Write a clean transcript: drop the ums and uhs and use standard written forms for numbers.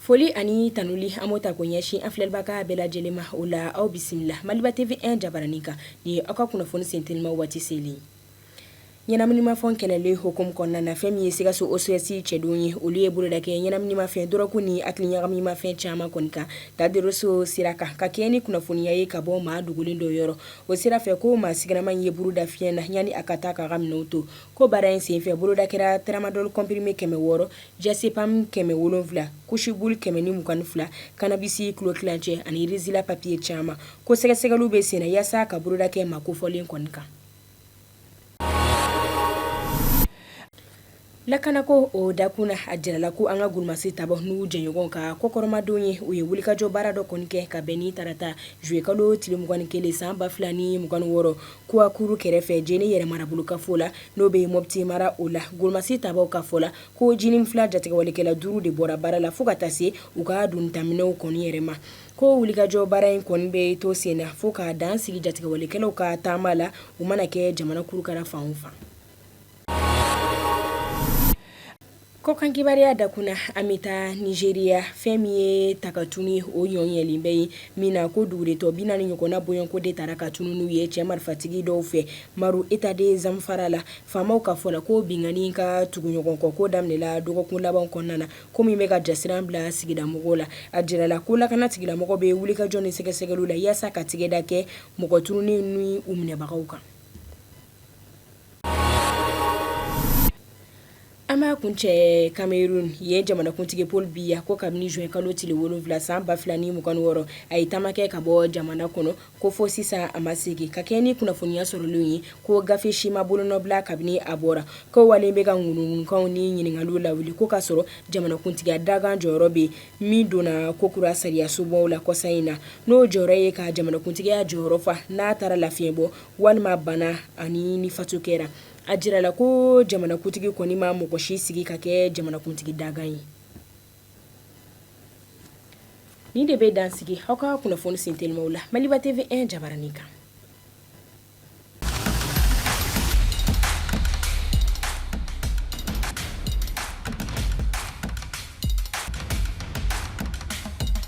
Foli ani tanuli an b'o ta ko ɲɛsin an filɛlibaga bɛɛ lajɛlen ma. O la aw bisimila Maliba TV 1 jabaranin kan. Nin ye aw ka kunnafoni sentelima waati selen. Ɲɛnaminimafɛn kɛlɛli hukumu kɔnɔna na, fɛn min ye Sikaso OCS cɛdenw ye, olu ye boloda kɛ ɲɛnaminimafɛn, dɔrɔgu ni hakili ɲagamimafɛn caman kɔni kan Tadoroso sira kan, ka kɛɲɛ ni kunnafoniya ye ka bɔ maa dogolen dɔ yɔrɔ. O sira fɛ, ko maa siganama in ye buru da fiɲɛ na yanni a ka taa k'a ka minɛnw to. Ko baara in senfɛ, boloda kɛra tramadol comprimé 600, diazépam 700, kushibul 122, cannabis kilo tilancɛ ani rizila papier caman. Ko sɛgɛsɛgɛliw bɛ senna yaasa ka boloda kɛ maa kofɔlen kɔni kan. Lakanako o dakun na, a jirala ko an ka golomasi tabaw n'u jɛɲɔgɔn ka kɔkɔrɔmadon ye, u ye wulikajɔ baara dɔ kɔni kɛ ka bɛn ni tarata juillet kalo tile 21 san 2026 Kuwakuru kɛrɛfɛ Jene yɛrɛ marabolo kafo la, n'o bɛ Mopti mara. O la golomasi tabaw ka fɔ la, ko JNIM fila jatigɛwalekɛla duuru de bɔra baara la fo ka taa se u ka donitaminɛnw kɔni yɛrɛ ma. Ko wulikajɔ baara in kɔni bɛ to sen na fo ka dan sigi jatigɛwalekɛlaw ka taama la, u mana kɛ jamana kurukara fan o fan. Kɔkan kibaruya dakun na, an bɛ taa Nizeriya. Fɛn min ye takatunu ye, o ɲɔɲɛlen bɛ yen min na ko dugutɔ 40 ɲɔgɔnna bɔɲɔgɔnko de taara ka tunun n'u ye cɛ marifatigi dɔw fɛ Maru État de Zamfara la. Faamaw ka fɔ la ko binkanni ka tugu ɲɔgɔn kɔ ko daminɛla dɔgɔkun laban kɔnɔna na, ko min bɛ ka jasiran bila sigida mɔgɔw la. A jirala ko lakana tigilamɔgɔw bɛ wulikajɔ ni sɛgɛsɛgɛliw la yaasa ka tigɛda kɛ mɔgɔ tununnen ni u minɛbagaw kan. An b'a kuncɛ Cameroun, yen jamanakuntigi Paul Biya ko kabini juin kalo tile 7 san 2026, a ye taama kɛ ka bɔ jamana kɔnɔ, ko fo sisan a ma segin, ka kɛɲɛ ni kunnafoniya sɔrɔlenw ye ko gafe si ma bolonɔbila kabini a bɔra. Ko wale bɛ ka ŋunuŋunukanw ni ɲininkaliw lawuli, ko k'a sɔrɔ jamanakuntigiya dakan jɔyɔrɔ bɛ min donna kokura sariyasunbaw la kɔsa in na, n'o jɔyɔrɔ ye ka jamanakuntigiya jɔyɔrɔ fa n'a taara lafiɲɛ bɔ walima bana ani ni fatu kɛra. A jirala ko jamanakuntigi kɔni ma mɔgɔ si sigi ka kɛ jamanakuntigi dakan ye. Nin de bɛ dan sigi aw ka kunnafoni sentelimaw la Maliba TV 1 jabaranin kan.